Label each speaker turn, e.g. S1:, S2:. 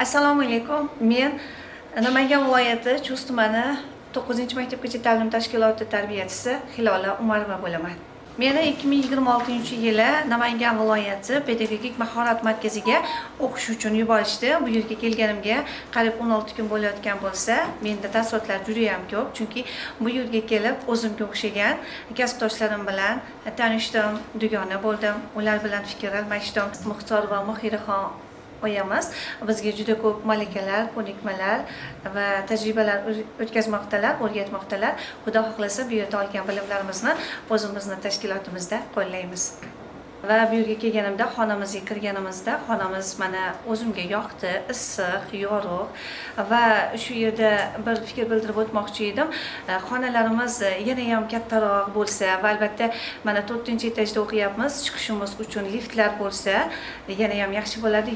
S1: Assalomu alaykum. Men Namangan viloyati Chust tumani 9-maktabgacha ta'lim tashkiloti tarbiyachisi Hilola Umarova bo'laman. Meni 2026-yili Namangan viloyati pedagogik mahorat markaziga o'qish uchun yuborishdi. Bu yerga kelganimga qariyb 16 kun bo'layotgan bo'lsa, menda taassurotlar juda ham ko'p, chunki bu yerga kelib o'zimga o'xshagan kasbdoshlarim bilan tanishdim, dugona bo'ldim, ular bilan fikr almashdim. Muxtor va Mohiraxon oyamiz bizga juda ko'p malakalar, ko'nikmalar va tajribalar o'tkazmoqdalar, o'rgatmoqdalar. Xudo xohlasa, bu yerda olgan bilimlarimizni o'zimizni tashkilotimizda qo'llaymiz. Va bu yerga kelganimda, xonamizga kirganimizda, xonamiz mana o'zimga yoqdi, issiq, yorug'. Va shu yerda bir fikr bildirib o'tmoqchi edim. Xonalarimiz yana ham kattaroq bo'lsa va albatta mana to'rtinchi etajda o'qiyapmiz, chiqishimiz uchun liftlar bo'lsa, yana ham yaxshi bo'ladi.